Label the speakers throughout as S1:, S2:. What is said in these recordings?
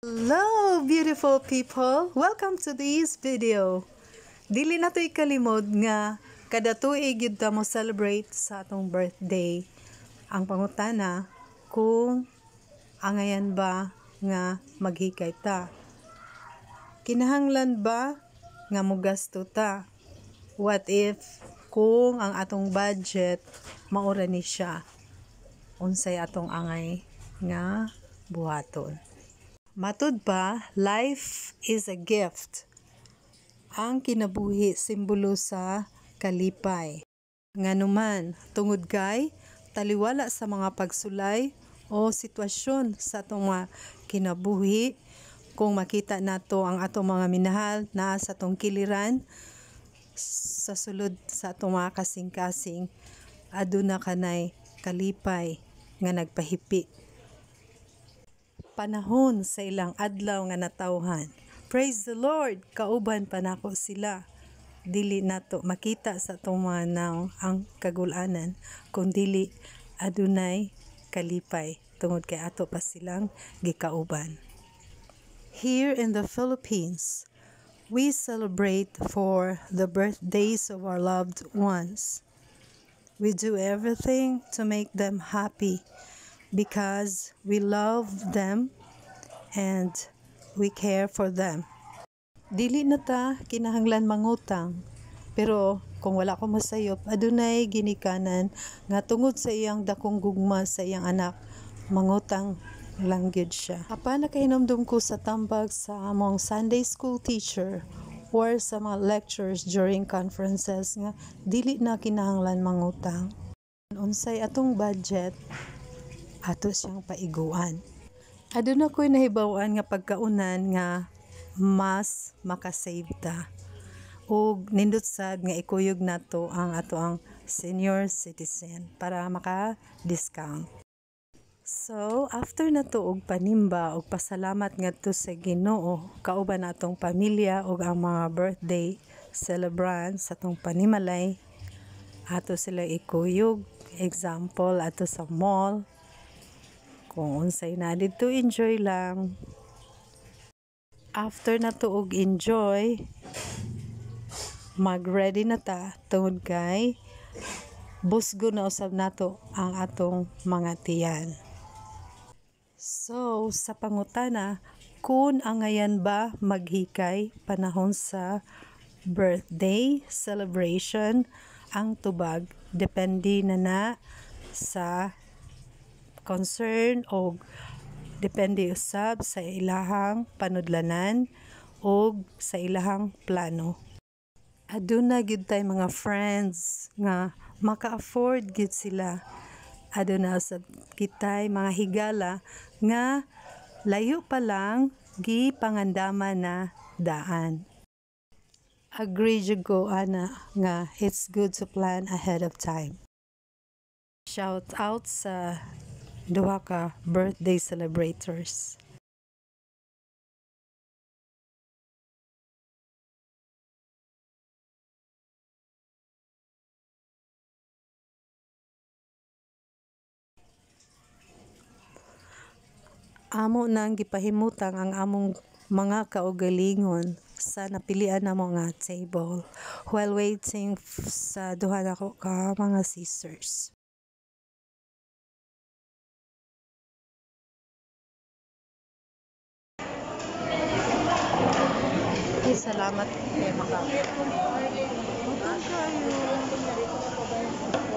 S1: Hello, beautiful people! Welcome to this video. Dili na to'y kalimod nga kada tuig gyud ta mo celebrate sa atong birthday. Ang pangutana kung angayan ba nga maghikay ta. Kinahanglan ba nga mogasto ta? What if kung ang atong budget maura ni siya? Unsay atong angay nga buhaton? Matud pa, life is a gift. Ang kinabuhi simbolo sa kalipay. Nganuman, tungod kay taliwala sa mga pagsulay o sitwasyon sa atong mga kinabuhi, kung makita nato ang atong mga minahal naa sa atong kiliran, sa sulod sa atong mga kasing-kasing, aduna kanay kalipay nga nagpahipi. Panahon sa ilang adlaw nga natawhan. Praise the Lord, kauban pa nako sila. Dili nato makita sa atong mga nawong ang kagulanan, kun dili adunay kalipay tungod kay ato pa silang gikauban. Here in the Philippines, we celebrate for the birthdays of our loved ones. We do everything to make them happy because we love them and we care for them. Dili na ta kinahanglan mangutang, pero kung wala ko masayop, adunay ginikanan nga tungod sa iyang dakong gugma sa iyang anak, mangutang lang gyud siya. Apan nakahinumdum ko sa tambag sa among Sunday school teacher or sa mga lectures during conferences nga dili na kinahanglan mangutang. Unsay atong budget, ato siyang paiguan. Aduna ko'y nahibaw-an nga pagkaunan nga mas makasave ta. Ug nindot sad nga ikuyog nato ang ato ang senior citizen para maka-discount. So, after nato og panimba og pasalamat ngadto sa Ginoo, kauban atong pamilya ug ang mga birthday celebrants sa atong panimalay, ato sila ikuyog. Example, ato sa mall, kung unsay na didto, enjoy lang. After nato og enjoy, mag-ready na ta tungod kay busgo na usab nato ang atong mga tiyan. So, sa pangutana, kung angayan ba maghikay panahon sa birthday celebration, ang tubag depende na na sa concern o depende usab sa ilahang panudlanan o sa ilahang plano. Aduna gyud tay mga friends nga maka-afford gyud sila. Aduna usab kitay mga higala nga layo pa lang gipangandaman na daan. Agree jud ko ana nga it's good to plan ahead of time. Shout out sa duha ka birthday celebrators. Amo nang gipahimutang ang among mga kaugalingon sa napilian namo nga table while waiting sa duha nako ka mga sisters. Ay, salamat kay maka.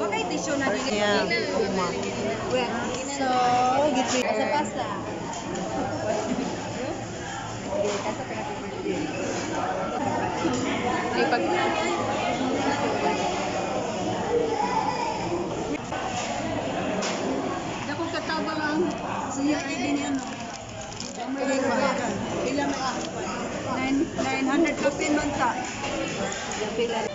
S2: Okay, tissue na dili.
S1: Yeah, uma. So, gitu.
S2: Pasa-pasa. Ay, pag Dako katabang ang siya ID niya, no. Pila may 900 kapin man ta. Pila.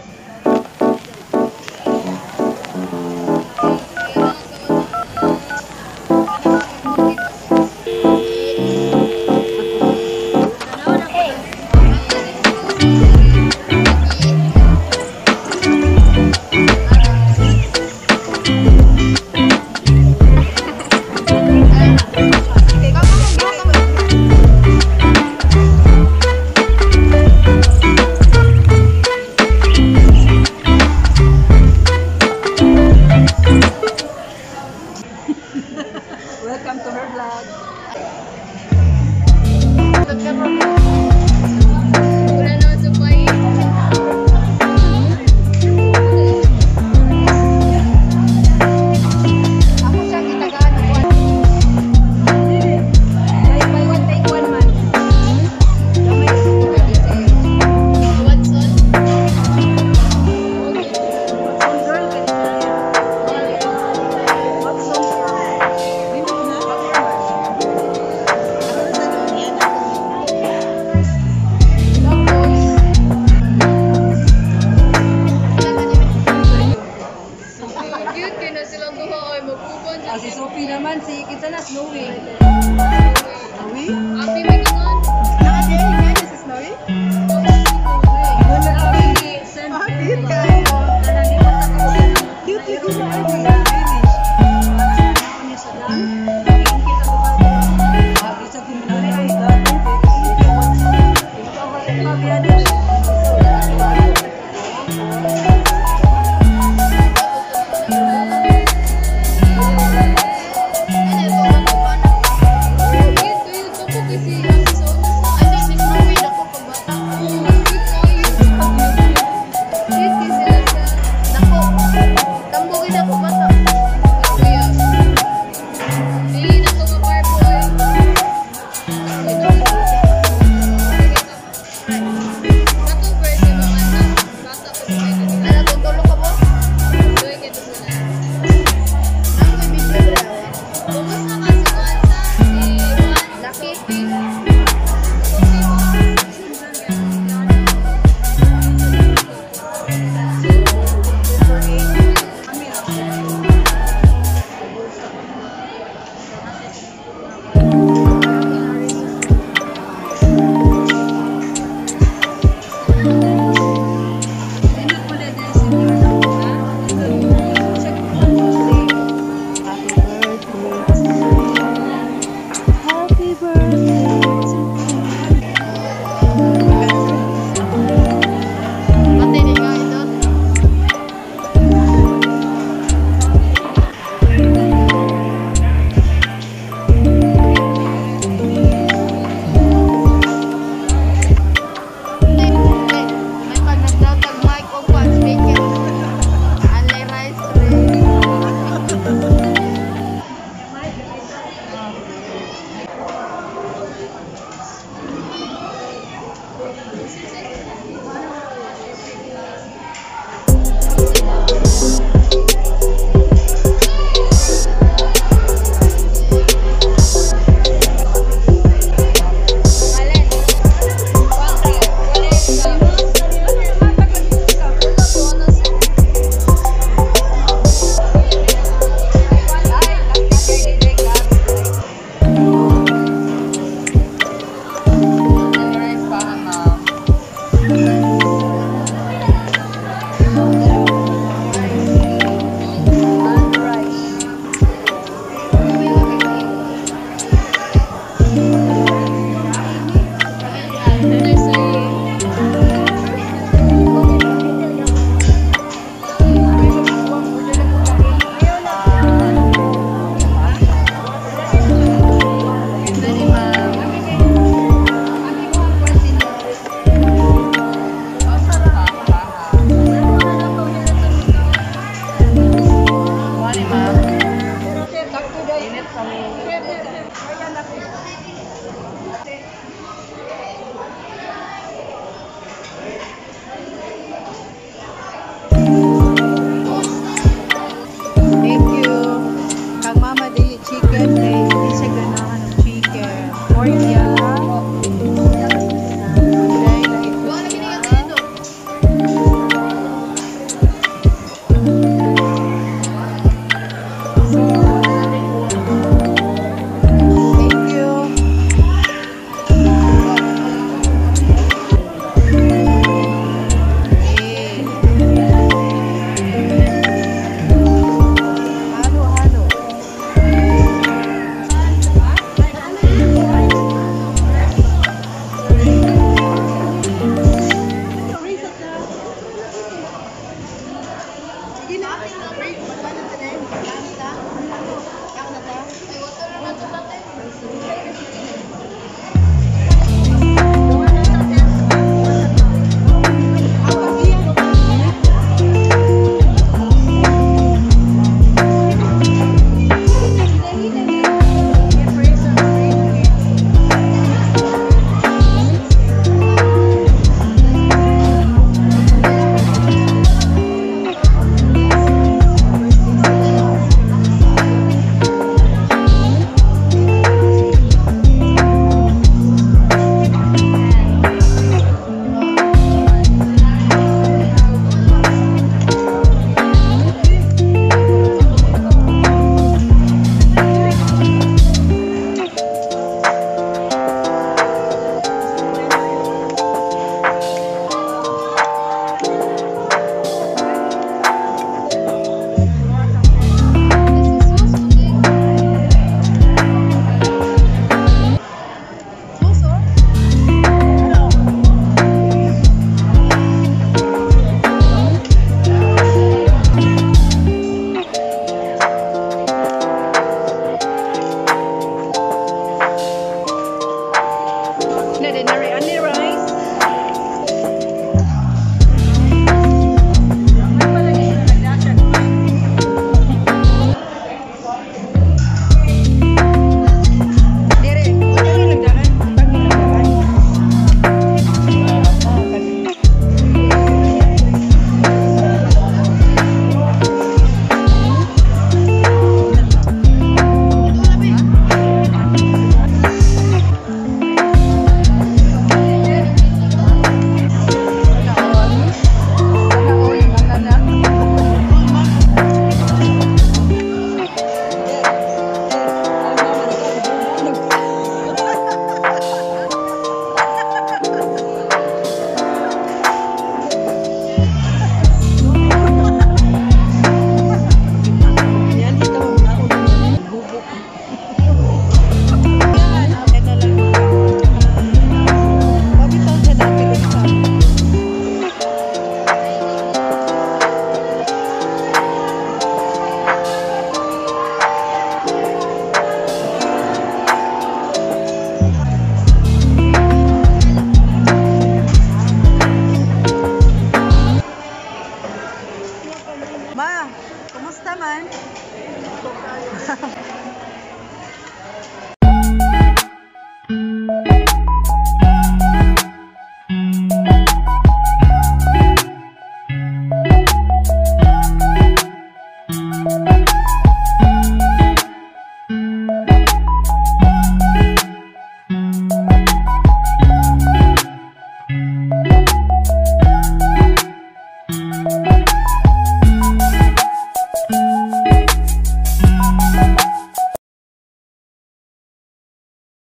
S2: Dinari. Ani.